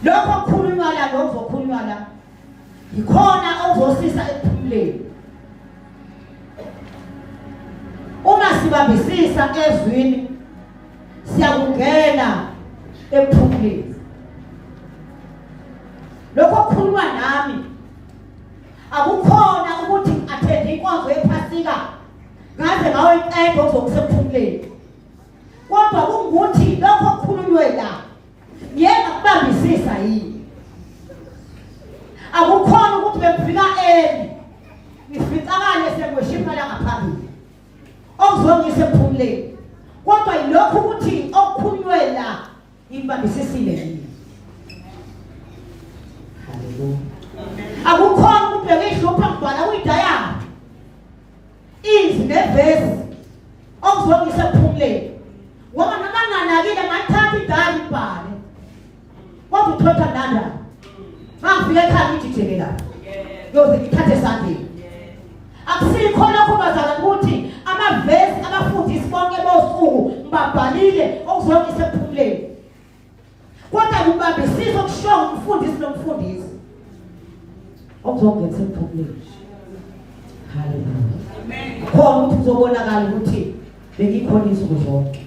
Lokho okukhulunywa la, lokuzokhulunywa la, yikhona okuzosisa ekuphumuleni. Uma sibambisisa ezwini, siyakungena ekuphumuleni. Lokho okukhulunywa nami akukhona ukuthi ngi-athende inkonzo yephasika ngaze ngayoyiqeda okuzokusekuphumuleni, kodwa kungukuthi lokho okukhulunywe la ngiye ngakubambisisa yini. Akukhona ukuthi bengifika early ngificakale sengiweshipha la ngaphambili okuzongisa ekuphumuleni, kodwa yilokhu ukuthi okukhulunywe la ngikubambisisile yini. Haleluya. Akukhona ukubheka ihlupha ngibhala kuyidayari izwi nevesi okuzongisa ekuphumuleni, ngoba noma nginganakile ngathatha idayari ngibhale, kodwa uthotha nandaba mangifika ekhaya ngijijeke lapho yoze ngithathe esandleni. Akusikho lokho bazalwane ukuthi amavesi abafundisi bonke bosuku ngibabhalile okuzongisa ekuphumuleni, kodwa kubambisisa okushiwo ngumfundisi nomfundisi okuzongenisa ekuphumuleni. Haleluya. Khona ukuthi kuzobonakala ukuthi bengikhona insuku zonke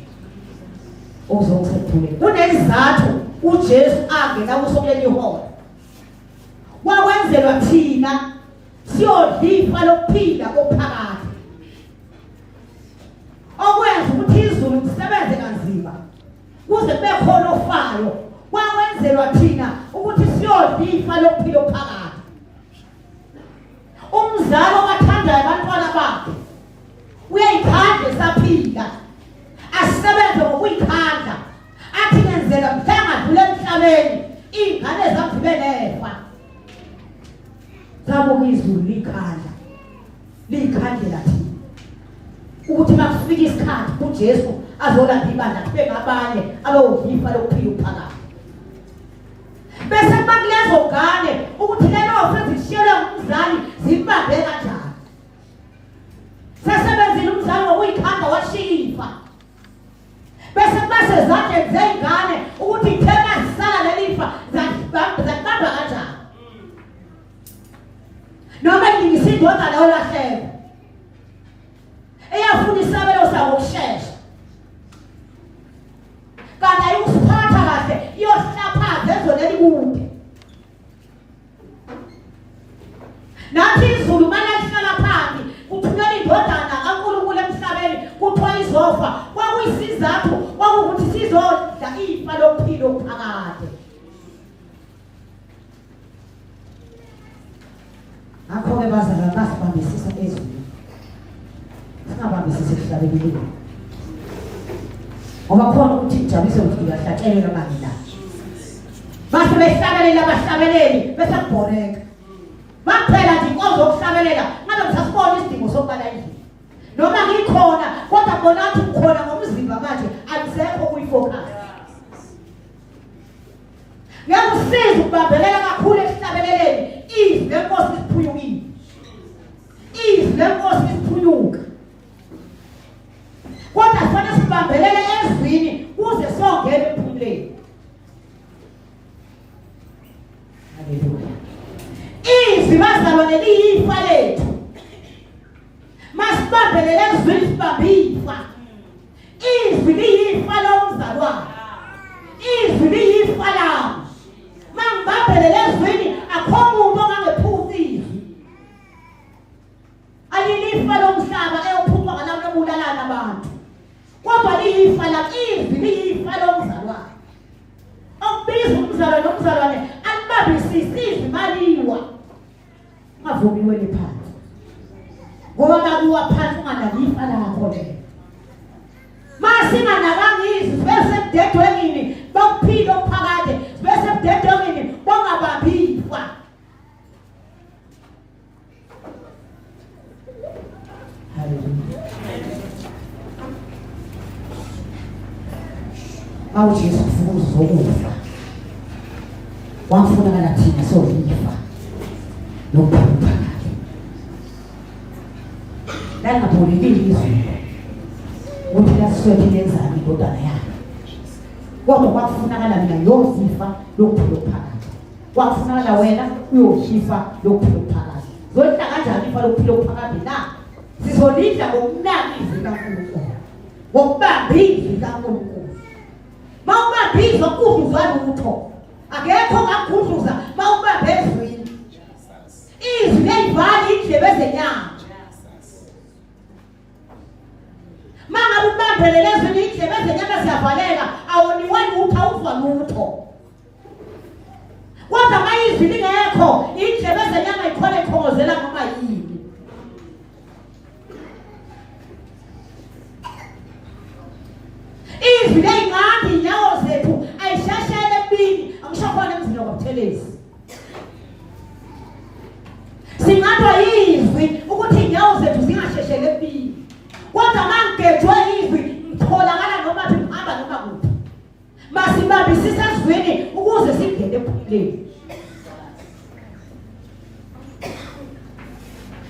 okuzongisa ekuphumuleni. Kunesizathu uJesu angena kuso kuleli hora, kwakwenzelwa thina siyodla ifa lokuphila ophakade, okwenza ukuthi izulu lisebenze kanzima kuze kube khona ofayo. Kwakwenzelwa thina ukuthi siyodla ifa lokuphila ophakade. Umzali obathandayo abantwana bakhe uyayikhandla esaphila, asebenze ngokuyikhandla, athi ngenzela mhla ngadlula emhlabeni iy'ngane zami zibe nefa. Sabuka izulu likhandla, liyikhandlela thina ukuthi makufika isikhathi uJesu azolanda ibandla kube ngabanye abayodla ifa lokuphila uphakade. Bese kuba kulezo ngane ukuthi lelo fa ezishiyelwe ngumzali zibambe kanjani. Sesebenzile umzali ngokuyikhanda washiya ifa, bese kuba sezandleni zey'ngane ukuthi ithema zisala leli fa zakubamba kanjani, noma ilingisa indodana yolahleko eyafuna isabelo sawo kushesha, kanti ayikusiphatha kahle, iyohlaphaza ezweni elikude. Nathi izulu mana lihlala phansi, kuthunyelwa indodana kaNkulunkulu emhlabeni, kuthiwa izofa. Kwakuyisizathu kwakuwukuthi sizodla ifa lokuphila okuphakade. Ngakho-ke bazalwane, basibambisisa ezwini, singabambisisi ekuhlabeleleni, ngoba khona ukuthi ngijabulise ukuthi ngiyahlatshelelwa uma ngila. Base behlabelela abahlabeleli bese kubhoreka, baphela nje inkonzo yokuhlabelela, ngabe ngisasibona isidingo sokuba la endlini noma ngikhona, kodwa bona athi ngikhona ngomzimba manje angisekho kuyi-focus. Ngiyakusiza ukubambelela kakhulu ekuhlabeleleni izwi lenkosi liphunyukile, izwi lenkosi liphunyuka, kodwa kufanele sibambelele ezwini kuze songene ekuphumuleni. Haleluya. Izwi bazalwane liyifa lethu, masibambelele ezwini, sibambe ifa. Izwi liyifa lomzalwane, izwi liyifa lami. Mangibambelele ezwini, akho muntu ongangephuca izwi. Alilifa lomhlaba eyophucwa ngalabo lobulalana abantu, kodwa liyifa lami. Izwi liyifa lomzalwane. Okubiza umzalwane nomzalwane alibambisise izwi maliwa, ungavumi wele phansi, ngoba makuwa phansi unganaki ifa lakho lelo. Masinganakanga izwi, sibe sebudedwengini bokuphila okuphakade, sibe sebudedwengini bongabambi ifa. Haleluya. Awu Jesu, ufuna uzokufa, wafunakala thina soyifa lokuphila phakade. Langabolekile izulu ukuthi laswethe lenzani indodana yakhe. Kodwa kwakufunakala mina yozifa lokuphila okuphakade. Kwakufunakala wena uyoshifa lokuphila okuphakade. Zolidla kanjani ifa lokuphila okuphakade na? Sizolidla ngokunaka izwi likaNkulunkulu. Ngokubamba izwi likaNkulunkulu. Mawubamba izwi akugudluzwa lutho. Akekho ongakugudluza mawubamba ezwini. Izwi liyayivali indlebe zenyama. Mangabe ubambelele ezwini indlebe zenyama ziyavaleka, awoniwa lutho, awuzwa lutho. Kodwa uma izwi lingekho, indlebe zenyama ikhona ikhongozela noma yini. Izwi leyinqanda inyawo zethu ayishashele ebini, angisho khona emzini wakwaButhelezi. Singathwa yizwi ukuthi inyawo zethu zingasheshele ebini. Kodwa mangigejwe izwi ngitholakala noma phi ngihamba noma kuphi. Masibambisise ezwini ukuze singene ekuphumuleni.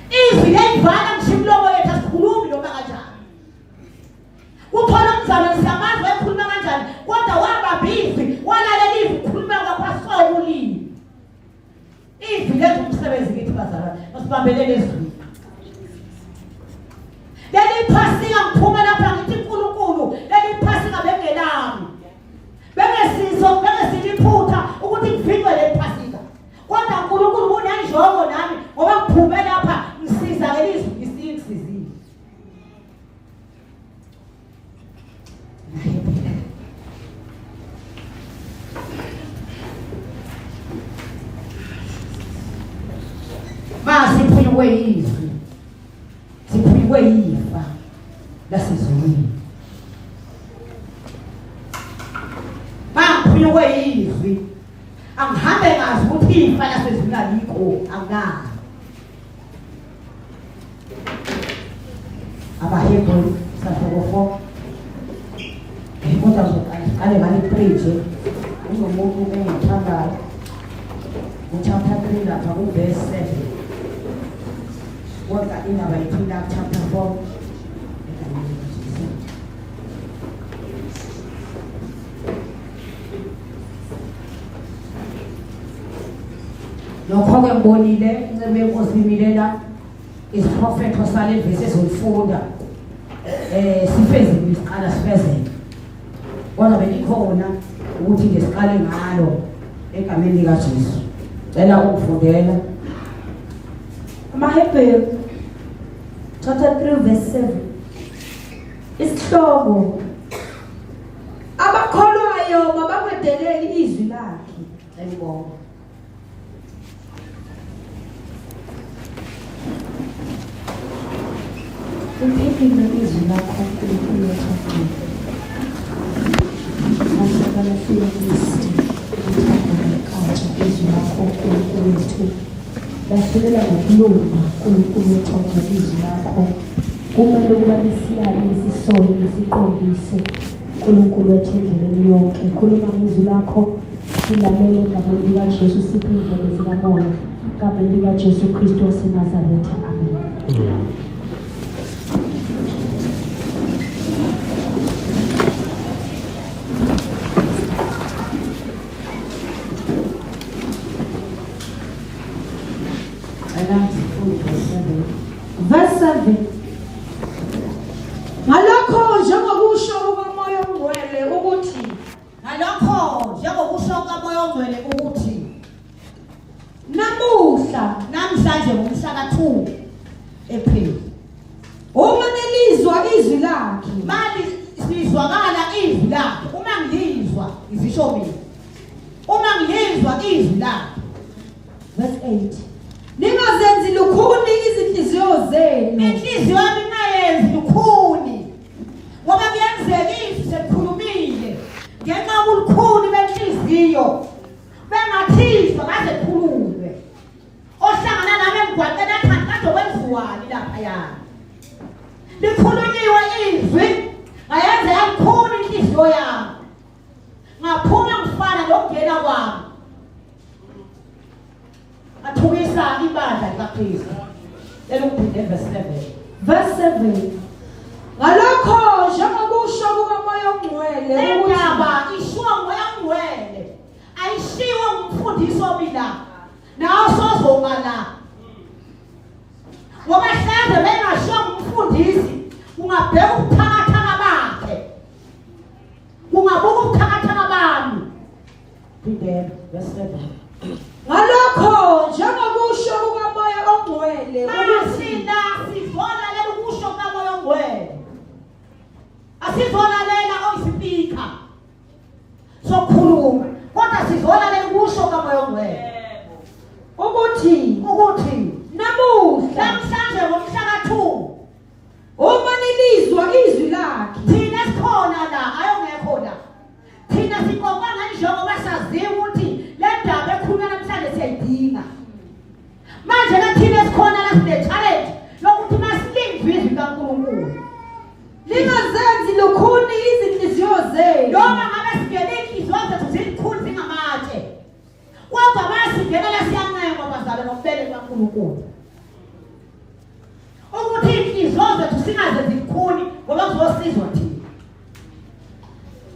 Izwi leyivala ngisho imilomo yethu asikhulumi noma kanjani. Kukhona umzalwane siyamazi wayekhuluma kanjani kodwa wabamba izwi walalela izwi ukukhuluma kwakho asoka ulimi. Izwi lenza umsebenzi kithi bazalwane, masibambelele ezwini. Leli phasika ngiphuma lapha ngithi uNkulunkulu, leli phasika bengelami. Bengesiso, bengesiliphutha ukuthi ngivincwe leli phasika. Kodwa uNkulunkulu unenjongo nami ngoba ngiphume lapha ngisiza ngelizwi ngisizile. Masiphunyukwe yizwi, siphunyukwe yifa lasezulwini. Mangiphunyukwe yizwi, angihambe ngazi ukuthi ifa lasezulwini alikho, anginalo. AbaHebrew sahluko 4 kodwa ngizoqale ngale 3 nje unomuntu engimthandayo ku-chapter 3 lapha ku-verse 7 kodwa indaba yethu la chapter 4 egameni likaJesu. Nokho-ke ngibonile inceku yenkosi imile la isiprofetho sale vesi ezolifunda eh sifezile isiqala sifezeke kodwa belikhona ukuthi nje siqale ngalo egameni likaJesu cela ukufundela AmaHebheru chapter 3 verse 7 Isihloko Abakholwayo mabangadeleli izwi lakhe. Ayibonga. Uphendule izwi lakho Nkulunkulu wethu. Mahlakalahlukisi uthando izwi lakho Nkulunkulu wethu. Lahlulela ngokulunga Nkulunkulu wethu izwi lakho. Kumele ukuba lisiyale lisisole lisiqondise Nkulunkulu wethu endleleni yonke. Khuluma ngezwi lakho silalele egameni likaJesu siphe indlebe zikamoya egameni likaJesu Kristu waseNazaretha. Amen. Cela sifunde verse 7. Verse 7. Ngalokho njengokusho kukaMoya oNgcwele ukuthi Ngalokho njengokusho kukaMoya oNgcwele ukuthi namuhla namhlanje ngomhla ka-2 April uma nelizwa izwi lakhe mali sizwakala izwi lakhe uma ngilizwa ngizisho mina uma ngilizwa izwi lakhe Verse 8. Ningazenzi lukhuni izinhliziyo zenu. Inhliziyo yami ingayenzi lukhuni. Ngoba kuyenzeka izwi selikhulumile ngenxa yobulukhuni benhliziyo bengathizwa baze khulunywe. Ohlangana nami emgwaqeni athanda kade kwenziwani laphaya. Likhulunyiwe izwi ngayenza yalukhuni inhliziyo yami. Ngaphuma ngifana nokungena kwami. Athukisa ibandla likaKristu. Elukuphinde verse 7. Verse 7. Ngalokho njengokusho kukaMoya kukaMoya oNgcwele Le ukuthi ndaba ishiwo nguMoya oNgcwele. Ayishiwo ngumfundisi omi la. Nawe sozoma la. Ngoba hleze bengashiwo ngumfundisi ungabheka ubuthakathaka bakhe. Ungabuka ubuthakathaka bami. Phindela verse 7. Ngalokho njengokusho kukaMoya oNgcwele ukuthi Masila sizolalela ukusho kukaMoya oNgcwele. Asizolalela oyisipika sokukhuluma kodwa sizolalela ukusho kukaMoya oNgcwele. Ukuthi Ukuthi namuhla namhlanje ngomhla ka-2 uma nilizwa izwi lakhe thina sikhona la ayongekho la. Thina siqoqwa ngani njengoba saziwa ukuthi le ndaba ekhulunywa namhlanje siyayidinga. Manje ke thina esikhona la sine challenge yokuthi masilizwe izwi likaNkulunkulu. Lingazenzi lukhuni izinhliziyo zenu. Noma ngabe singene inhliziyo zethu zilikhuni zingamatshe. Kodwa masingena la siyancengwa bazalwane ngokubele kukaNkulunkulu. Ukuthi inhliziyo zethu singazenzi lukhuni ngoba kuzosizwa thina.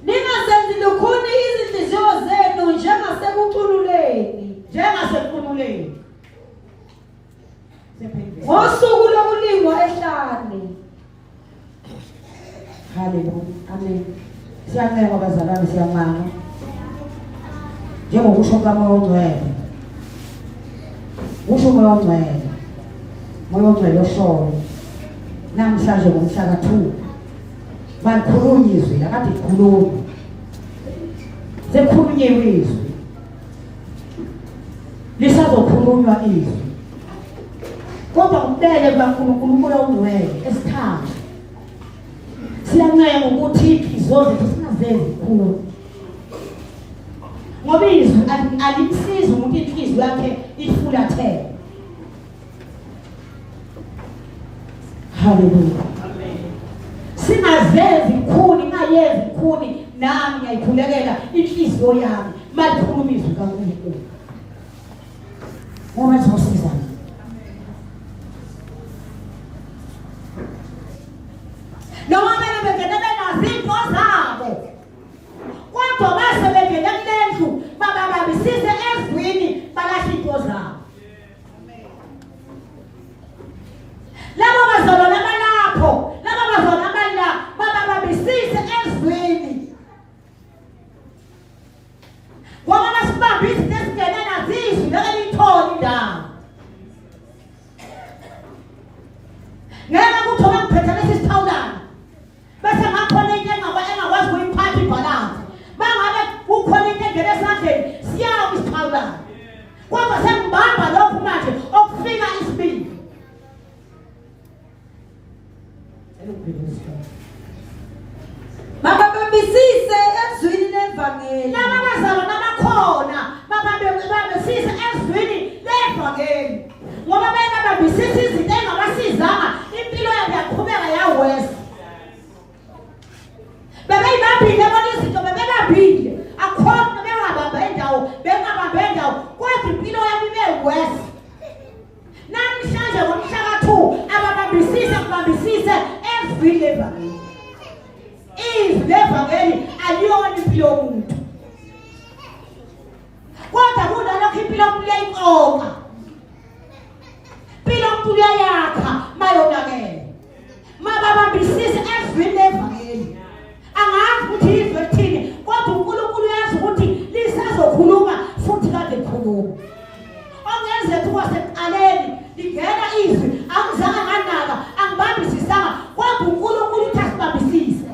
Ningazenzi lukhuni izinhliziyo zenu njengasekucululeni. Njengasekucululeni. Ngosuku lokulingwa ehlane. Haleluya. Amen. Siyancengwa bazalwane siyancanga. Njengokusho kukaMoya oNgcwele. Kusho uMoya oNgcwele. Moya oNgcwele oshoyo. Namhlanje ngomhla ka-2 Balikhulunywa izwi akade likhulunywa. Sekukhulunyiwe izwi. Lisazokhulunywa izwi. Kodwa kubele kukaNkulunkulu uMoya oNgcwele esithathu. Siyancenga ukuthi inhliziyo zethu singazenzi khulu. Ngoba izwi alimsizi umuntu inhliziyo yakhe ifulathele. Haleluya. Amen. Singazenzi ikhuni ngayenzi ikhuni nami ngiyayikhulekela inhliziyo yami malikhuluma izwi kaNkulunkulu. Ngoba sizosiza. Noma bebe bengene benazi into zabo. Kodwa base bengene kulendlu bababambisise ezwini balahla into zabo. Labo bazalwane abalapho, laba bazalwane abala bababambisise ezwini. Ngoba masibamba izinto ezingene nazo izwi ngeke liyithole indawo. Ngeke kuthi ngiphethe lesi sithawulana. Bese ngakhona into engakwazi ukuyiphatha ibhalansi. Mangabe kukhona into engena esandleni, siyawa isithawulana. Kodwa sengibamba lokhu manje okufika isibili. Mababambisise ezwini levangeli. Laba bazalwane abakhona babambisise ezwini levangeli. Ngoba bengabambisisa izinto engabasizanga impilo yabo yaqhubeka yawesa. Bebeyibambile bona izinto bebebambile. Akukhona bengabamba indawo, bengabamba indawo. Kodwa impilo yabo ibe worse. Namhlanje ngomhla ka-2 ababambisise kubambisise ezwini levangeli. Izwi levangeli aliyona impilo yomuntu. Kodwa kunalokho impilo yomuntu iyayiqoqa. Impilo yomuntu uyayakha mayonakele. Mababambisise ezwini levangeli. Angazi ukuthi izwe lithini kodwa uNkulunkulu uyazi ukuthi lisazokhuluma futhi kade likhuluma. Okungenzeka kwasekuqaleni lingena izwi angizange nganaka angibambisisanga kodwa uNkulunkulu uthi asibambisise.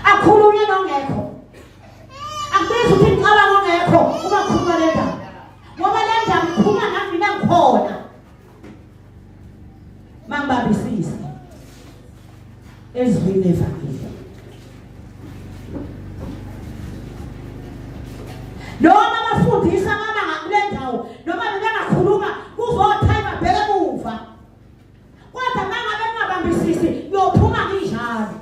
Akhulunywe nongekho. Akubizi ukuthi ngicabanga ongekho uma kukhuluma le ndaba. Ngoba le ndaba ikhuluma nami mina ngikhona. Mangibambisise ezwini levangeli. Noma bafundisa amabanga kule ndawo noma bebengakhuluma kuzothayima bheke emuva. Kodwa mangabe kungabambisisi ngiyophuma nginjalo.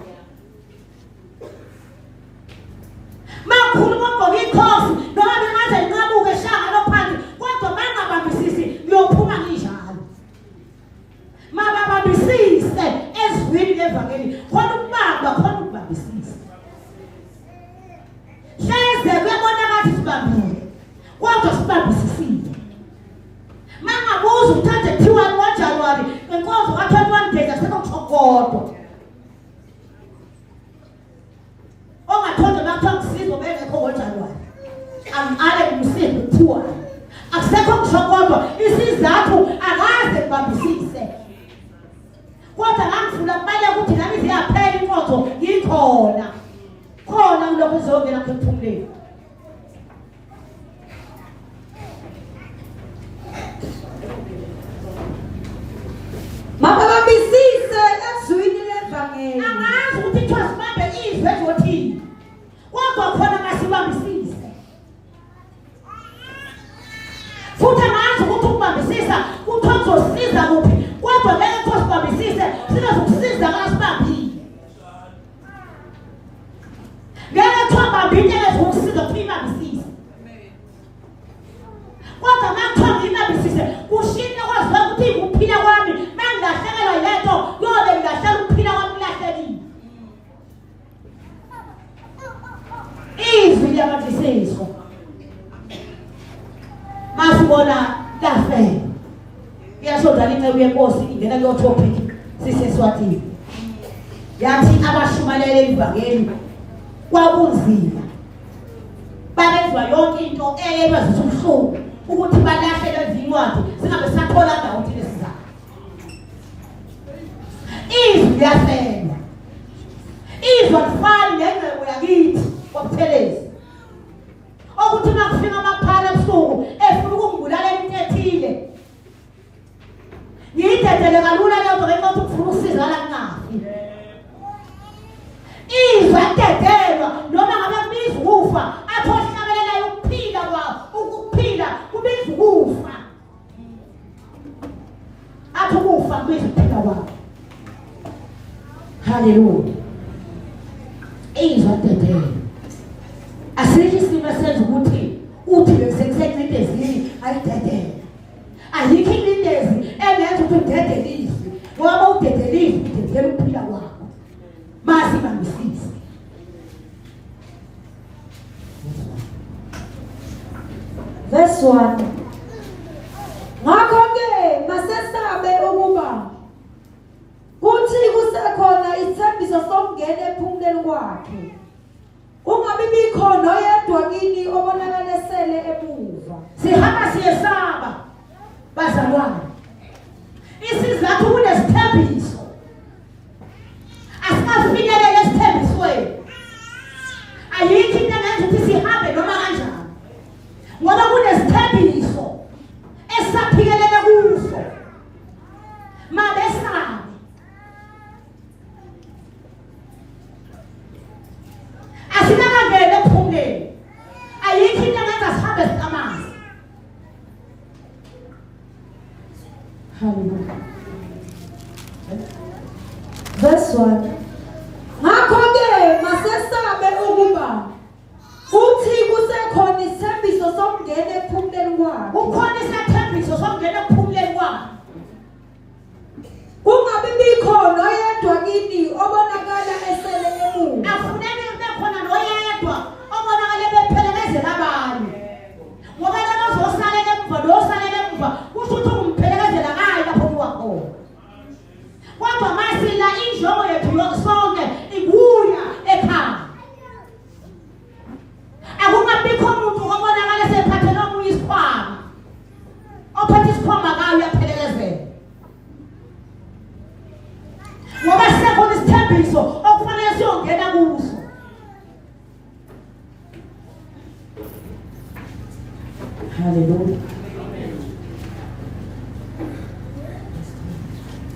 Makhuluma ogqoke ikhofi noma bengaze nqamuke shanga lophansi kodwa mangabambisisi ngiyophuma nginjalo. kodwa. Ongathonje makuthiwa ngisizo bengekho ngoJanuwari. Angiqale ngimsize kuthiwa akusekho ngisho kodwa isizathu akaze ngibambisise. Kodwa ngangifuna kubaleka ukuthi nami ziyaphela inkonzo ngikhona. Khona kulokhu izongena kuphumuleni. Mababambisise ezwini levangeli. Angazi ukuthi kuthiwa sibambe izwi ezothini. Kodwa khona masibambisise. Futhi angazi ukuthi ukubambisisa kuthiwa kuzosiza kuphi. Kodwa ngeke kuthiwa sibambisise singazokusiza kasibambile. Ngeke kuthiwa bamba into engezokusiza kuthiwa ibambisise. Kodwa uma kuthiwa ngiyibambisise kushintshe kwaziwa ukuthi ukuphila kwami uma ngilahlekelwa yile nto kuyobe ngilahlela ukuphila kwami kulahlekile. Izwi liyabambisiswa. Masibona lafela. Iyasho njalo inceku yenkosi ingena kuyo topic siseSwatini. Yathi abashumayela ivangeli kwakunzima. Babezwa yonke into eyebazisa ubuhlungu ukuthi balahle lezi incwadi singabe sathola ndawo thina sizayo. Izwi liyafelwa. Izwi alifani nengcebo yakithi kwaButhelezi. Okuthi uma kufika amaphara ebusuku efuna ukungibulalela into ethile ngiyidedele kalula leyo nto ngenxa yokuthi ngifuna ukusizakala ngingafi izwe adedelwa noma ngabe kubiza ukufa athi ohlabelelayo ukuphila kwawo ukuphila kubiza ukufa athi ukufa kubiza ukuphila kwawo haleluya izwe adedelwa asikho isimo esenza ukuthi uthi besekusencindezini ayidedele Ayikho incindezi engenza ukuthi udedele izwi ngoba udedele izwi udedela ukuphila kwakho. Masibambisise. Verse 1 Ngakho-ke masesabe ukuba kuthi kusekhona isithembiso sokungena ekuphumuleni kwakhe Kungabi bikho noyedwa kini obonakala esele emuva. Sihamba siyesaba bazalwane. Isizathu kunesithembiso. Asikafinyelele esithembisweni. Ayikho into engenza ukuthi sihambe noma kanjani. Ngoba kunesithembiso esaphikelele kuso. Mabesabe Asinakangeni ekuphumuleni. Ayikho into engenza sihambe siqamaze. Hallelujah. Verse 1. Ngakho-ke masesabe ukuba kuthi kusekhona isithembiso sokungena ekuphumuleni kwakhe. Kukhona isethembiso sokungena ekuphumuleni kwakhe. Kungabi bikho noyedwa kini obonakala esele emuva. Afuneki kube khona noyedwa obonakala ebephelekezela abanye. Ngoba laba ozosalela emuva nosalela emuva kusho ukuthi ungiphelekezela kayi lapho kuwa khona. Kodwa masila injongo yethu sonke ikuya ekhaya. Akungabikho muntu obonakala esephathele omunye isikhwama. Ophethe isikhwama kayo uyaphelekezela. Ngoba sisekhona isithembiso okufanele siyongena kuso. Hallelujah.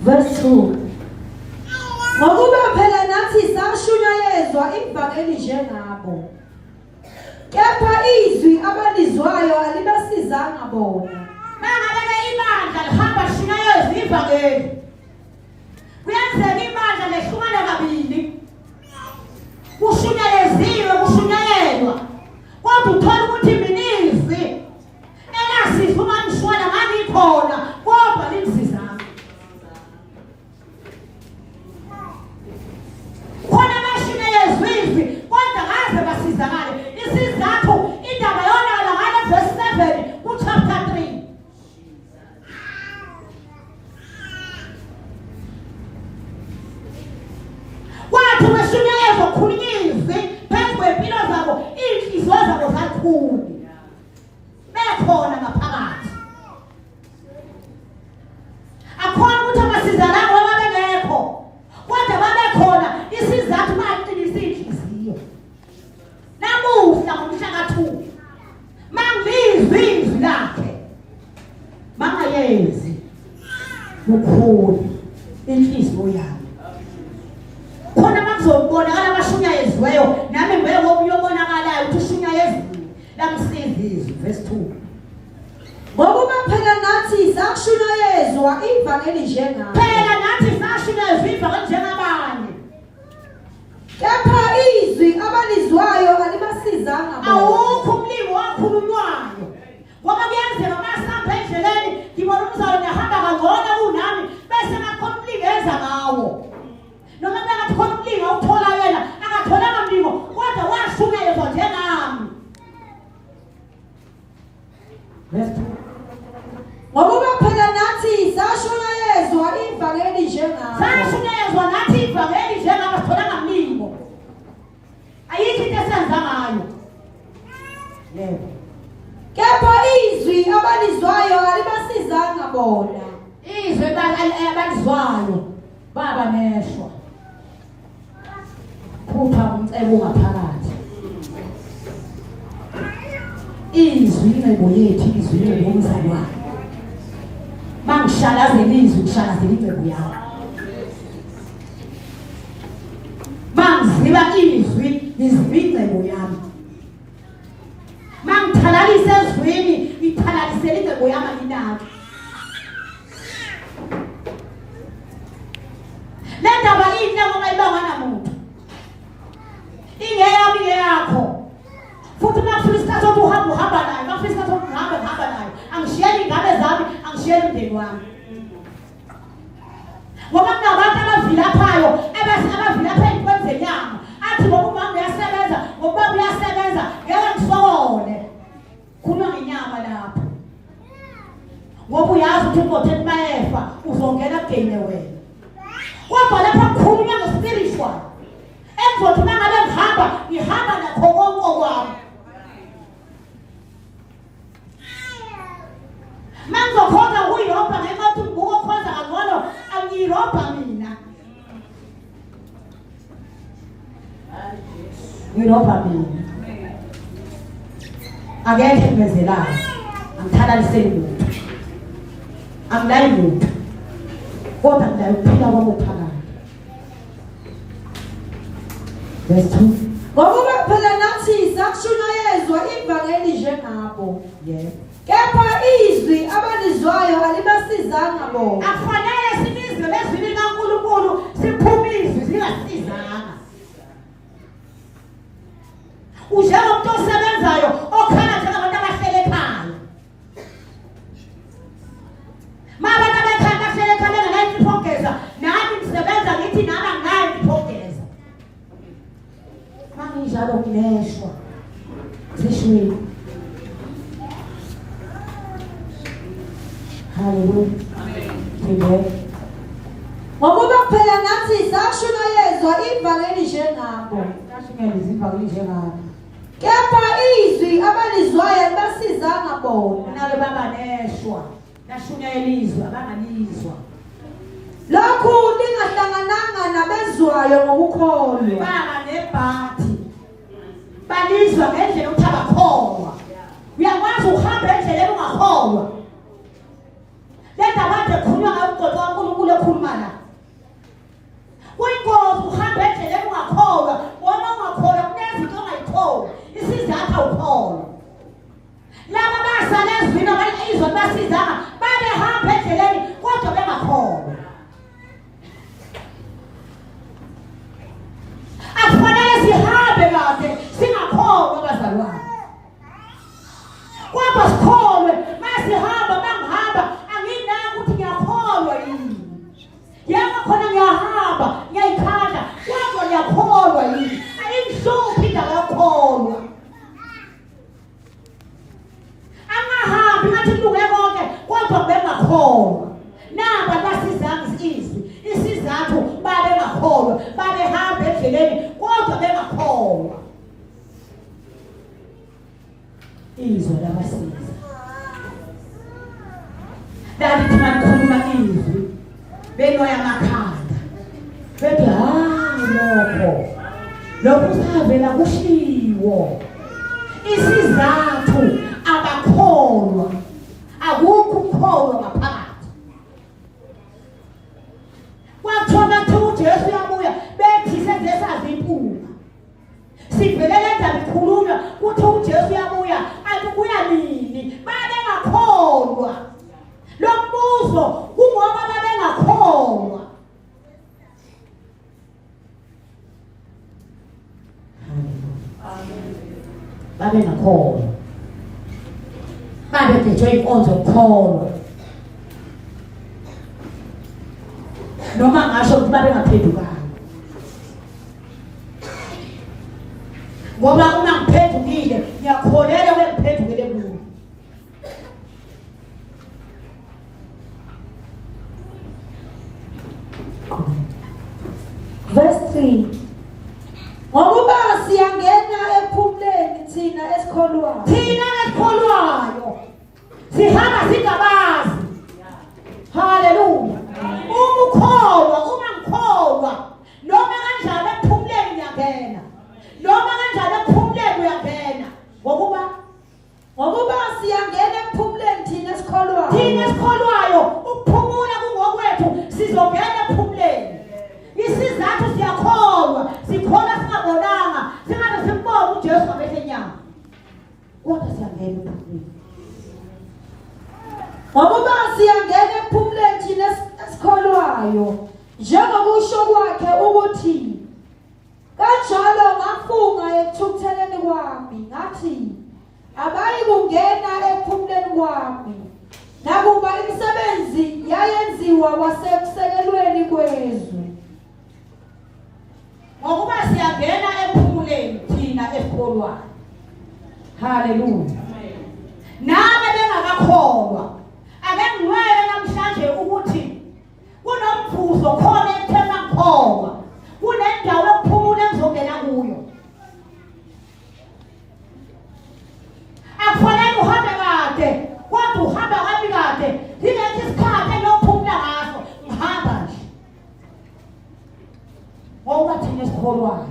Verse 2. Ngokuba phela nathi sashunyayezwa ivangeli njengabo. Kepha izwi abalizwayo alibasizanga bona. Mangabe-ke ibandla lihamba lishunyayezwa ivangeli. Kuyenzeka ibandla lehlukane kabili. Kushunyayeziwe kushunyayelwa. Kodwa uthola ukuthi mina izwi elasiza umamshwana ngangikhona kodwa limsizanga. Khona abashunyayezwa izwi kodwa kaze basizakale. Isizathu indaba yonakala ngale verse 7 ku chapter 3. Kwathi kweshunyayezwa kukhulunywa izwi phezu kwempilo zabo, iy'nhliziyo zabo zalukhuni. Bekhona ngaphakathi. Akhona ukuthi abasizananga ngoba babengekho. Kodwa babekhona isizathu baqinisa iy'nhliziyo. Namuhla ngomhla ka-2 mangilizwa izwi lakhe mangayenzi lukhulu inhliziyo yami khona makuzobonakala abashunyayeziweyo nami ngibeke komunye obonakalayo ukuthi ushunyayeziwe lamsiza izwi verse 2 Ngokuba phela nathi sashunyayezwa ivangeli njengabo. Phela nathi sashunyayezwa ivangeli njengabanye. Kepha izwi abalizwayo alibasizanga bona. Awukho umlingo wakhulunywayo. Ngoba kuyenzeka uma sihamba endleleni ngibona umzalwane ehamba kangcono kunami bese ngakhona umlingo enza ngawo. Noma bengathi khona umlingo awuthola yena akatholanga mlingo kodwa washunyayezwa njengami. Verse 2. Ngokuba phela nathi sashunyayezwa ivangeli njengabo. Sashunyayezwa nathi ivangeli njengabo sithola ngamlingo. Ayikho into esenza ngayo. Yebo. Kepha izwi abalizwayo alibasizanga bona. Izwi abalizwayo baba neshwa. Phupha umcebo ngaphakathi. Izwi ingcebo yethu, izwi ingcebo yomzalwane. Mangishalazela izwi, ngishalazela ingcebo yami. Mangiziba izwi, ngiziba ingcebo yami. Mangithalalisa ezwini, ngithalalisela ingcebo yami anginaki. Le ndaba inhle ngoba ibangwa namuntu. Ingeyami ingeyakho. Futhi uma kufika isikhathi sokuthi uhamba uhamba naye, uma kufika isikhathi sokuthi ngihamba ngihamba naye. Angishiyeli iy'ngane zami, angishiyeli umndeni wami. Ngoba kunabantu abavilaphayo ebese abavilapha ey'ntweni zenyama. Athi ngoba umama uyasebenza, ngoba ubaba uyasebenza, ngeke ngisokole. Khuluma ngenyama lapho. Ngoba uyazi ukuthi umothe mayefa uzongena kugeyine wena. Kodwa lapha kukhulunywa nge-spiritual. Engizothi uma ngabe ngihamba, ngihamba nakho konke okwami. Mangizokhonza ukuyirobha ngenxa yokuthi ngibuka okhonza kangcono, angiyirobha mina. Ngirobha mina. Akekho engimenzelayo. Angithalaliseli muntu. Angilayi muntu. Kodwa ngilaye ukuphila kwami okuphakade. Verse 2. Ngokuba phela nathi sakushunyayezwa ivangeli njengabo. Yebo. Kepha izwi abalizwayo alibasizanga bona. Akufanele silizwe lezwi likaNkulunkulu siphume izwi lingasizanga. Unjengomuntu osebenzayo okhala njengabantu abahlele ekhaya. Ma abantu abekhaya bahlele ekhaya bengenayo insipho yokugeza, nami ngisebenza ngithi nami anginayo insipho yokugeza. Manginjalo ngineshwa. Zishwini. Hallelujah. Amen. Ngokuba phela nathi sashunyayezwa ivangeli njengabo. Sashunyayezwa ivangeli njengabo. Kepha izwi abalizwayo alibasizanga bona. Nalo baba neshwa. Nashunyayela izwi abangalizwa. Lokhu lingahlangananga nabezwayo ngokukholwa. Baba nebhathi. Balizwa ngendlela ukuthi abakholwa. Uyakwazi ukuhamba endleleni ungakholwa. Le ndaba kade ekhulunywa ngayo umgqodo kaNkulunkulu ekhuluma la. Kuyingozi ukuhamba endleleni ungakholwa, ngoba ungakholwa kunezinto ongayikholwa. Isizathu awukholwa. Laba basala ezwini izwe libasizanga babehamba endleleni kodwa bengakholwa. Akufanele sihambe kahle singakholwa bazalwane. Kodwa sikholwe masihamba mangihamba anginaki ukuthi ngiyakholwa yini. Yebo khona ngiyahamba ngiyayikhandla kodwa endleleni kodwa bengakholwa. Izwi labasiza. Lalithi malikhuluma izwi benoya amakhanda. Bethi hayi lokho. Lokhu savela kushiwo. Isizathu abakholwa. Akukho ukukholwa ngaphakathi. Kwathiwa makuthiwa uJesu uyabuya bethi senze sazi impunga. Sivele le ndaba ikhulunywa kuthiwa uJesu uyabuya athi ubuya nini? Babengakholwa. Lo mbuzo kungoba babengakholwa. Babengakholwa. Babegejwe inkonzo yokukholwa. Noma ngasho ukuthi babengaphendukanga. Ngoba uma ngiphendukile ngiyakholelwa kwengiphendukele kuyo. Verse 3 Ngokuba siyangena ekuphumuleni thina esikholwayo. Thina esikholwayo sihamba singabazi. Haleluya. Uma ukholwa, uma ngikholwa, noma kanjani ekuphumuleni ngiyangena. Noma kanjani ekuphumuleni uyangena. Ngokuba Ngokuba siyangena ekuphumuleni thina esikholwayo. Thina esikholwayo ukuphumula kungokwethu sizongena ekuphumuleni. Isizathu siyakholwa, sikholwa singabonanga, singabe simbone uJesu ngamehlo enyama. Kodwa siyangena ekuphumuleni. Ngokuba siyangena ekuphumuleni thina esikholwayo. Njengokusho kwakhe ukuthi Kanjalo ngafunga ekuthukutheleni kwami, ngathi, Abayikungena ekuphumuleni kwami. Nakuba imisebenzi yayenziwa kwasekusekelweni kwezwe. Ngokuba siyangena ekuphumuleni thina esikholwayo. Haleluya. Nabe bengakakholwa, ake ngiwele namhlanje ukuthi kunomvuzo khona ekuthena ngikholwa kunendawo yokuphumula engizongena kuyo akufanele uhambe kade kodwa uhamba kabi kade ngingekho isikhathi engiyophumula ngaso ngihamba nje ngoba thina esikholwayo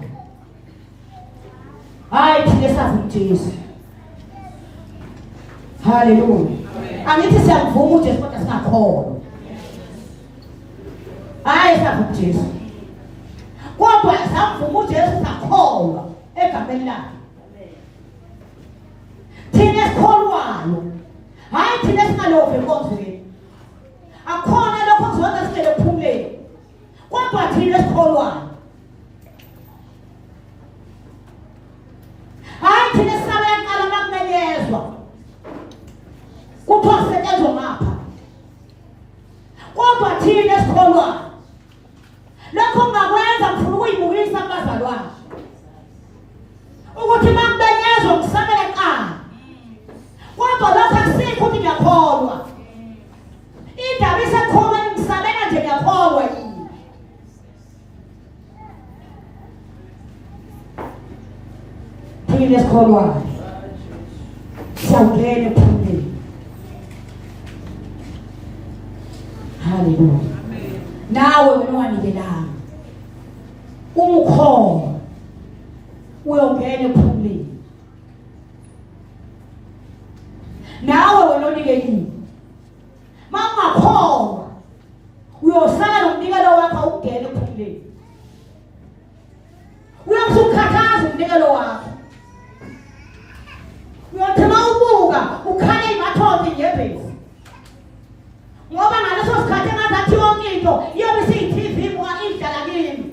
hayi thina esazi uJesu haleluya angithi siyamvuma uJesu kodwa singakholwa hayi sazi uJesu kodwa samvuma uJesu sakholwa egameni lakhe thina esikholwayo hayi thina esingalovi enkonzweni akukhona lokho kuzokwenza singene ekuphumuleni kodwa thina esikholwayo hayi thina esisabela kuqala uma kumenyezwa kuthiwa kusetshenzwa ngapha kodwa thina esikholwayo lokho ngingakwenza ngifuna ukuyibukisa kubazalwane ukuthi uma kumenyezwa ngisabele kuqala kodwa lokho akusikho ukuthi ngiyakholwa indaba isekholweni ngisabela nje ngiyakholwa yini Thina esikholwayo siyawungena ekuphumuleni. Haleluya. Nawe wena owanikelanga uma ukholwa uyongena ekuphumuleni. Nawe wena onikelile Mawungakholwa uyosala nomnikelo wakho awungene ekuphumuleni. Uyobe usukhathaza umnikelo wakho. Uyothi uma ubuka ukhale imathonsi inyembezi. Ngoba ngaleso sikhathi engazathi yonke into iyobe isiyi-TV buka idlala kimi.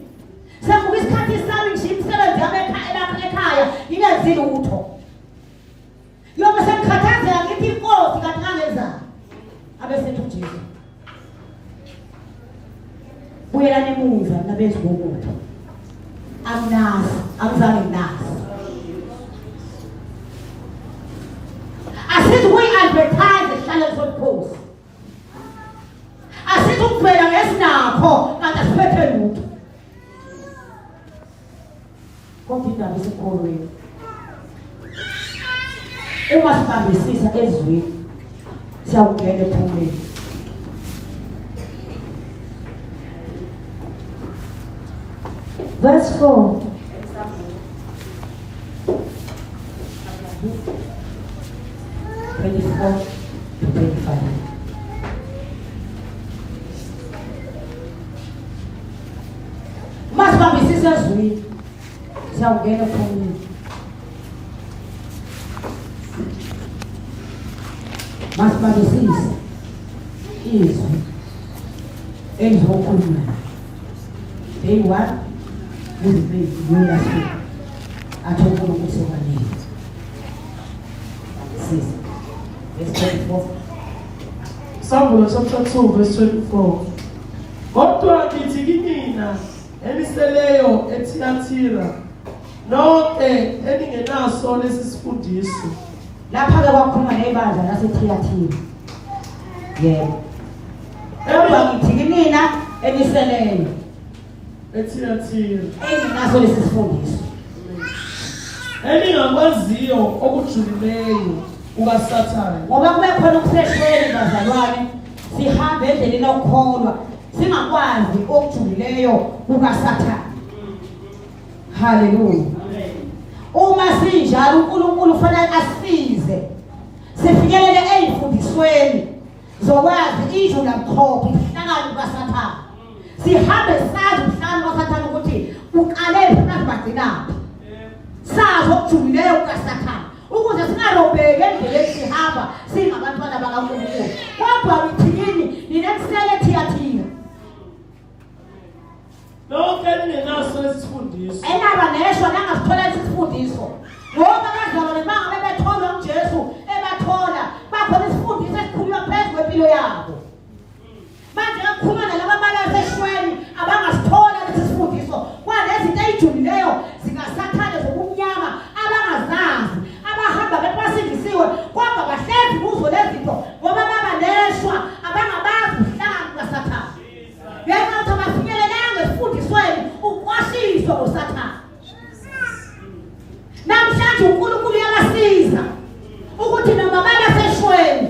Sengibuka isikhathi sami ngishiya imisebenzi yami ekhaya ngingenzi lutho. Yobe sengikhathazeka ngithi inkosi kanti ngangenzani? Abesethi uJesu. Buyelani emuva nabenzi bokutho. Anginazi, angizange nginazi. Asithi kuyi-advertise esihlalweni sobukhosi. Asithi ukuvela ngesinakho kanti asiphethe lutho. Kodwa indaba isekholweni. Uma sibambisisa ezwini siyawungena ephumeni. Verse 4. 24 to 25. Uma sibambisisa ezwini siyawungena ephumeni. Masibambisise izwi elizokhuluma. Day 1 kuze kube yilona suku athi uNkulunkulu sekwanele. Sisi. Verse 24. Sambulo chapter 2 verse 24. Kodwa ngithi kinina eniseleyo eThiyathira nonke eningenaso lesi sifundiso. Lapha ke kwakhuluma nebandla laseThiyathira. Yebo. Kodwa ngithi kinina eniseleyo eThiyathira engenaso lesi sifundiso. Eningakwaziyo okujulileyo kukaSathane. Ngoba kube khona ukuseshweni bazalwane sihambe endleleni yokukholwa singakwazi okujulileyo kukaSathane. Haleluya. Uma sinjalo uNkulunkulu ufanele asize sifinyelele ezifundisweni zokwazi izwi lamkhopho ubuhlakani bukaSathane. Sihambe sazi ubuhlakani bukaSathane ukuthi uqale phi nathi bagcinaphi. Sazi okujulileyo kukaSathane ukuze singarobheki endleleni sihamba singabantwana bakaNkulunkulu. Kodwa ngithi kini nina kusele Thiyathira Lonke elingenaso lesifundiso. Enaba neshwa nangasithola lesifundiso. Ngoba abazalwane bangabe betholwa uJesu ebathola bakhona isifundiso esikhulunywa phezu kwempilo yabo. Manje kakhuluma nalaba abalaseshweni abangasithola lesi sifundiso kwanezinto ezijulileyo zikaSathane zobumnyama abangazazi abahamba bethi basindisiwe kodwa bahlezi kuzo lezi zinto ngoba baba neshwa abangabazi ubuhlakani bukaSathane. Ngenxa yokuthi abafinyelelanga esifundisweni ukwashiswa ngoSathane. Namhlanje uNkulunkulu uyabasiza ukuthi noma babaseshweni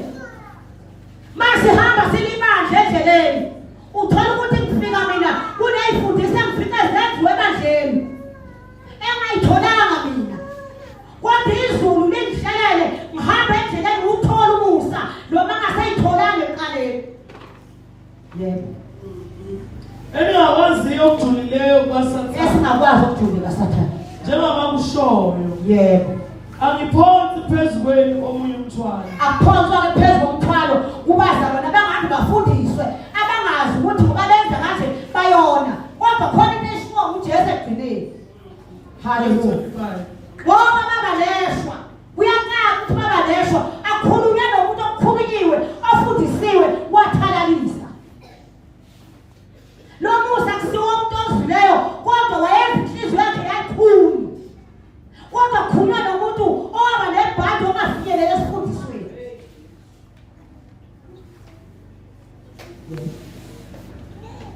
masihamba silibandla endleleni uthola ukuthi ngifika mina kuney'fundiso engifice zenziwe ebandleni engayitholanga mina kodwa izulu lingihlelele ngihambe endleleni uthole umusa noma ngaseyitholanga ekuqaleni Yebo. Eningakwaziyo okujulileyo kukaSathane. Esingakwazi okujulile kaSathane. Njengoba kushoyo. Yebo. Angiphonsi phezu kwenu omunye umthwalo. Akuphonswa ke phezu komthwalo kubazalwane abangathi bafundiswe abangazi ukuthi ngoba benza kanje bayona kodwa khona into eshiwo nguJesu ekugcineni. Haleluya. Ngoba baba leshwa Kuyacaca ukuthi baba neshwa akhulunywe nomuntu okukhulunyiwe ofundisiwe wathalalisa. Lo musa kusiwo umuntu ozwileyo kodwa wayenza inhliziyo yakhe yakhulu. Kodwa khulunywa nomuntu owaba nebhadi ongafinyelele esifundisweni.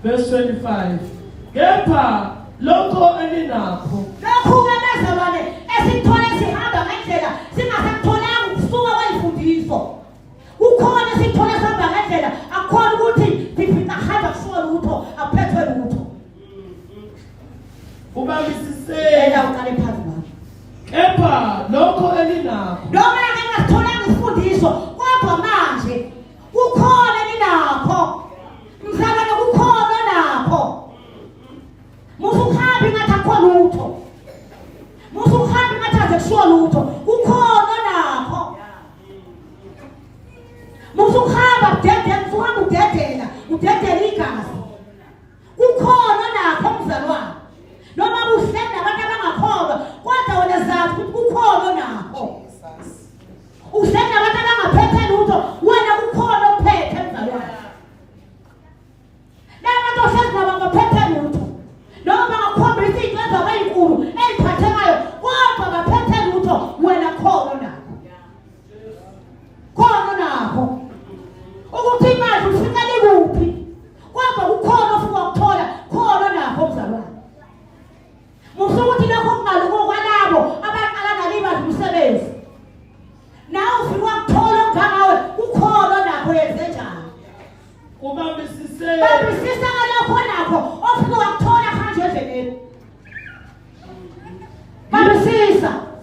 Verse 25. Kepha lokho eninakho. Lokhu-ke bazalwane esikuthole sihamba ngendlela singasakutholanga ukusuka kwey'mfundiso. Kukhona esikuthole sihamba ngendlela akukhona ukuthi sifica hamba kusuka lutho akuphethwe lutho. Ubambisiseni. Ela uqale phansi mama. Kepha lokho eninakho. Noma engasitholanga isifundiso kodwa manje kukhona eninakho. Mzalwane kukhona nakho. Musa ukuhamba ingathi akukho lutho. Musa ukuhamba ingathi aze kushiwo lutho. Kukhona nakho. Musa ukuhamba udedela, musa ukuhamba udedela, udedela igazi. Kukhona nakho mzalwane. Noma kuhleli nabantu abangakholwa kodwa wena zazi ukuthi kukhona nakho. Uhleli nabantu abangaphethe lutho wena kukhona okuphethe mzalwane. Laba bantu ohlezi nabo abaphethe lutho. Noma bangakhombisa izinto ezaba ezinkulu eziphathekayo kodwa baphethe lutho wena khona nakho. Khona nakho. Ukuthi imali ufika likuphi kodwa kukhona ofuna ukuthola khona nakho mzalwane. Musa ukuthi lokho kungalungu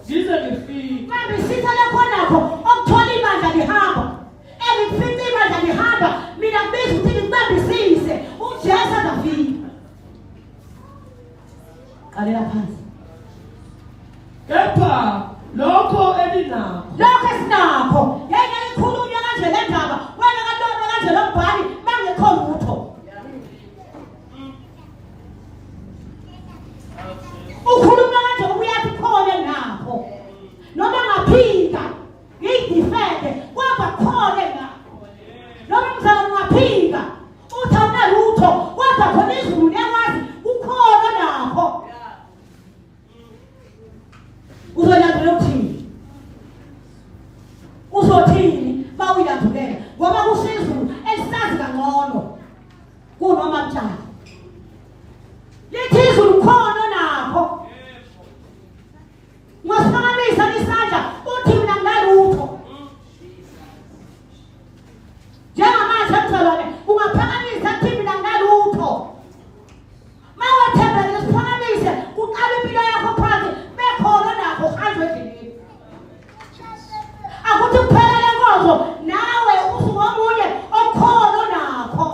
Ngize ngifike. Bambisisa lokho nakho okuthola ibandla lihamba. Engikufice ibandla lihamba, mina kubiza ukuthi ngikubambisise. UJesu azafika. Qalela phansi. Kepha lokho eninakho. Lokho esinakho. Yayike ikhulunywa kanje le ndaba, wena kalona kanje lo mbhali bangekho lutho. Ukhuluma kanje uyathi khona enakho. Noma ngaphika ngiyidifende kodwa khona enakho. Noma mzalwane ungaphika uthi awunalutho kodwa khona izulu liyakwazi kukhona nakho. Uzolandela ukuthini? Uzothini bawuyilandulela ngoba kusizulu elisazi kangcono kunoma mtshali. Lithi izulu khona nakho. Ungasiphakamisa isandla uthi mina nginalutho. Njengamanje mzalwane ungaphakamisa uthi mina nginalutho. Mawethembele usiphakamise kuqala impilo yakho phansi bekhona nakho uhanjwe endleleni. Akuthi kuphela le nkonzo nawe usuwomunye okhona nakho.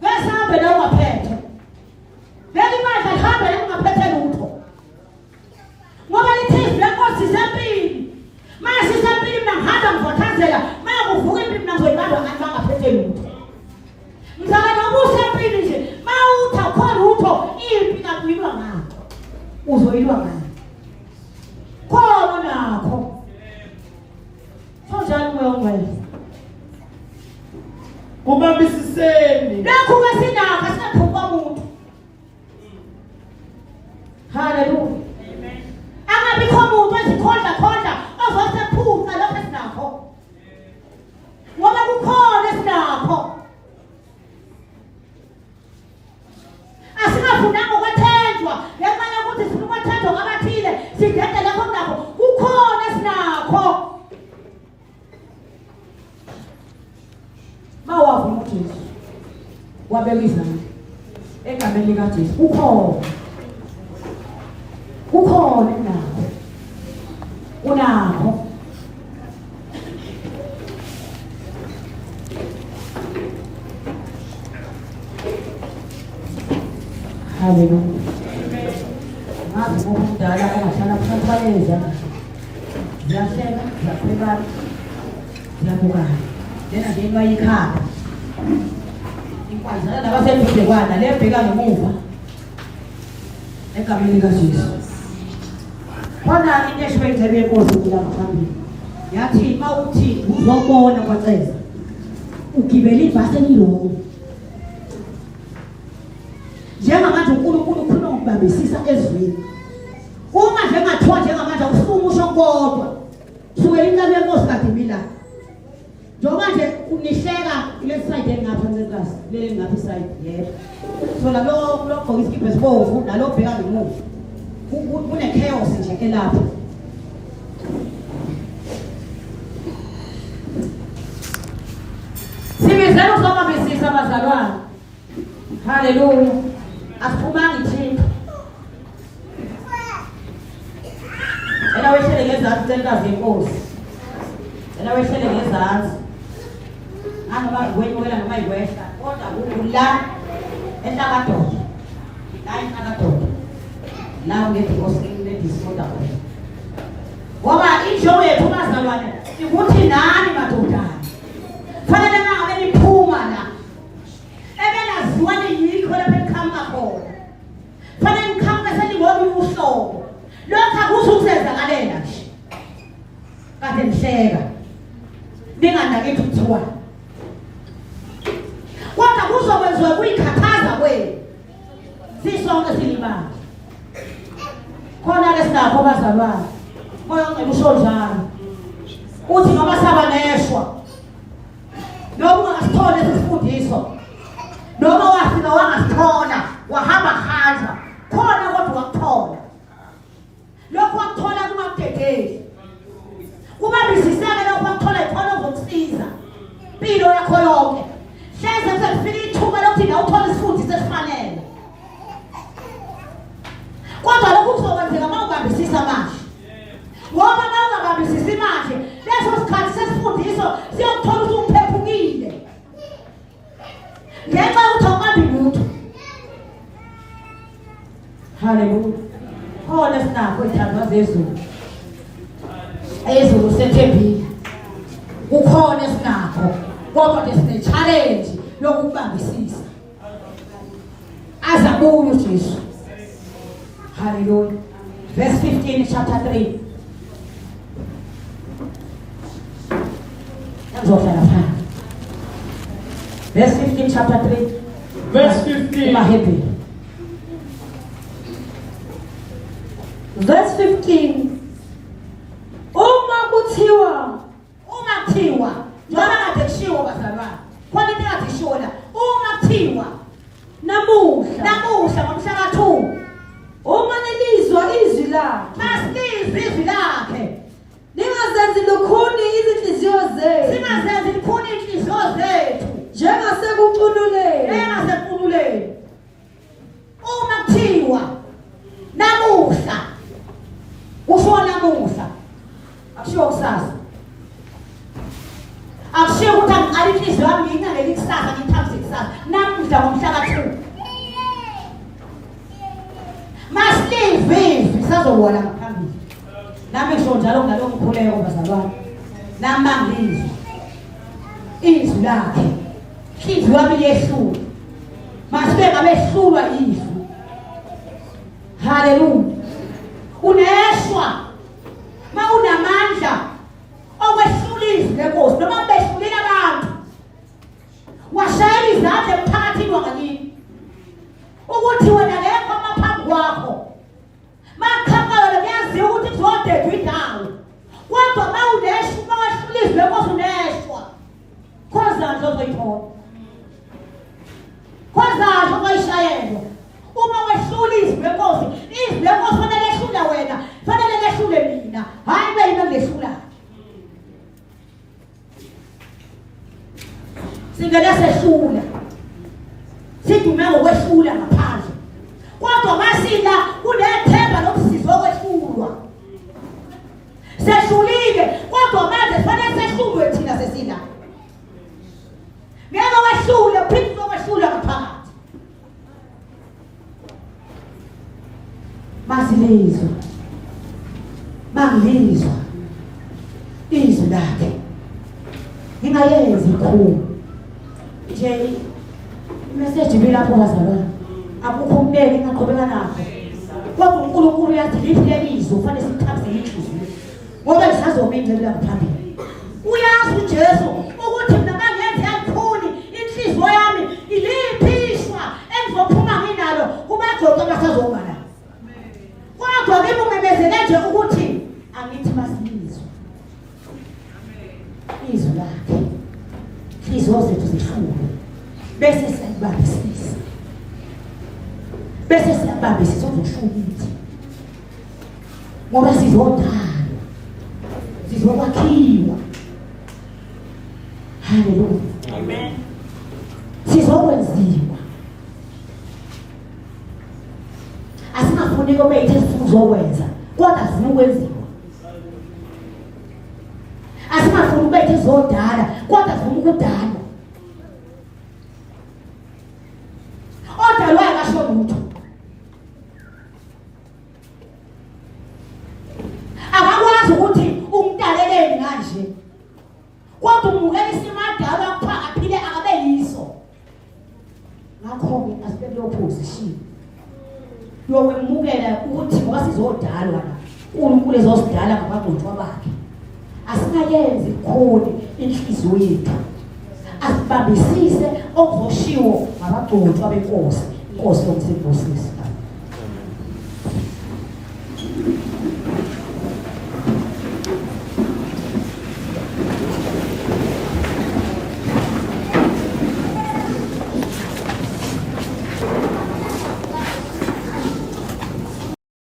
Besambe la ungaphethe. Leli bandla lihambe lingaphethe lutho. Ngoba lithi izwi lenkosi sempini. Manje sisempini mina ngihamba ngivothazela, manje kuvuka impi mina ngizoyibamba ngani bangaphethe lutho. Mzalwane ubusempini nje, mawuthi akukho lutho, impi kakuyilwa ngakho. Uzoyilwa ngani? Khona nakho. Sonjani umoya ongcwele? Kubambisiseni. Lokhu kwesinakho asingaphumi kwamuntu. Haleluya. Amen. Angabikho muntu ezikhondla khondla ozosephuca lokho esinakho. Ngoba kukhona esinakho. Asingafunanga ukwethenjwa ngenxa yokuthi sifuna ukwethenjwa ngabathile sidede lapho kunakho kukhona esinakho. Mawavuma uJesu wabeka izandla egameni likaJesu ukhona ukhona unakho unakho Haleluya. Ngazi ngomdala ongahlala phansi kwaleza. Ziyahleka, ziyakhwebana, ziyabukana. Lena nje into ayikhanda. Inkwazana nabaseduze kwana le bheka ngemuva. Egameni likaJesu. Khona into eshiwo inceku yenkosi kula ngaphambili. Yathi mawuthi uzobona kwaceza. Ugibele ibhasi elilonke. Njengamanje uNkulunkulu ukhuluma ngokubambisisa ezwini. Uma nje ngathiwa njengamanje awusukume usho kodwa. Sukela inceku yenkosi kade imila. Njengoba nje nihleka kule side engapha ncekazi, leli ngapha iside yebo. So lalo logqoka isikibha esibomvu nalo bheka ngemuva. Kune chaos nje elapha. Sibizela ukuzobambisisa bazalwane. Haleluya. Asiphumanga ithimba. Ela wehlele ngezansi cenkazi yenkosi. Ela wehlele ngezansi. Anoma wenyukela noma iwehla kodwa kula enhlakadoda. La enhlakadoda. La ngedikosi ngedisoda khona. Ngoba injongo yethu bazalwane ukuthi nani madodana. Fanele nangabe niphuma la ebenaziwa niyikho lapho eniqhamuka khona fanele niqhamuke seningolunye uhlobo lokho akusho ukusenzakalela nje kade nihleka ninganakithi kuthiwa kodwa kuzokwenziwa kuyikhathaza kwenu sisonke silibandla khona ke sinakho bazalwane moya ongcwele usho njalo uthi noma saba neshwa noma ungasithola lesi sifundiso noma wafika wangasithola wahamba hanjwa khona kodwa wakuthola lokho wakuthola kungakudedeli kubambisiseke lokho wakuthola ikhona ozokusiza impilo yakho yonke hleze kuze kufike ithuba lokuthi nawe uthole isifundiso esifanele kodwa lokhu kuzokwenza Haleluya. Khona esinakho ithandwa zezulu. Ezulu sethembile. Kukhona esinakho kodwa nje sine challenge yokubambisisa. Azabuye uJesu. Haleluya. Verse 15 chapter 3. Ngizohlala phansi. Verse 15 chapter 3. Verse 15. EmaHebheru. Verse 15. Uma kuthiwa Uma kuthiwa njengoba kade kushiwo bazalwane. Khona into ekade ishiwo la. Uma kuthiwa namuhla namuhla ngomhla ka-2 uma nilizwa izwi lakhe masilizwe izwi lakhe ningazenzi lukhuni izinhliziyo zenu singazenzi likhuni inhliziyo zethu njengasekucululeni engasekululeni uma kuthiwa namuhla kusho namuhla akushiwo kusasa akushiwo ukuthi angiqala inhliziyo yami ngiyincangele ikusasa ngiyithambise kusasa namuhla ngomhla ka-2 masilive izwi sazowola ngaphambili nami ngisho njalo nginalowo mkhuleko bazalwane nami mangilizwa izwi lakhe inhliziyo yami yehlula masibe ngabehlulwa izwi haleluya uneshwa ma unamandla okwehlula izwi lenkosi noma behlulile abantu washayela izandla emphakathini wangakini ukuthi wena ngekho amaphambi kwakho Makhamala kuyaziwa ukuthi kuzodedwa indawo. Kodwa mawuneshwa uma wehlula izwi lenkosi uneshwa. Khona ozoyithola. Khona ozoyishayelwa. Uma wehlula izwi lenkosi, izwi lenkosi fanele lehlula wena, fanele lehlule mina. Hayi kube yimi engilehlulayo. Singene sehlula. Sidume ngokwehlula ngaphandle. Kodwa masila kunethemba lokuthi sizokwehlulwa. Sehlulile kodwa manje kufanele sehlulwe thina sesila. Ngeke wehlule uphinde uzokwehlula ngaphakathi. Masilizwa. Mangilizwa izwi lakhe. Ngingayenzi ikhulu. Nje imessage ibilapho bazalwane. Akukho okuningi engaqhubeka nakho. Kodwa uNkulunkulu uyathi liphi leli izwi kufanele sithathe inhliziyo. Ngoba lisazoma ingcebo yangaphambili. Uyazi uJesu ukuthi mina mangenze yalukhuni inhliziyo yami iliphi ishwa engizophuma nginalo kubagcoca abasazoma la. Kodwa kimi umemezele nje ukuthi angithi masilizwe izwi lakhe. Inhliziyo zethu zihlulwe bese siyalibambisisa. Bese siyabambisisa uzohlulwa ngoba sizodalwa sizokwakhiwa haleluya amen sizokwenziwa asingafuni kobe ithe sifuna uzokwenza kodwa sifuna ukwenziwa asingafuni ube ithe sizodala kodwa sifuna ukudalwa odalwayo akasho lutho akakwazi ukuthi umdaleleni kanje kodwa umukela isimadala kuthiwa aphile akabe yiso ngakho-ke asibe kuleyo position yokwemukela ukuthi ngoba sizodalwa la uNkulunkulu ezosidala ngabagcotshwa bakhe asingayenzi khoni inhliziyo yethu asibambisise okuzoshiwo ngabagcotshwa benkosi inkosi yomsibusisi.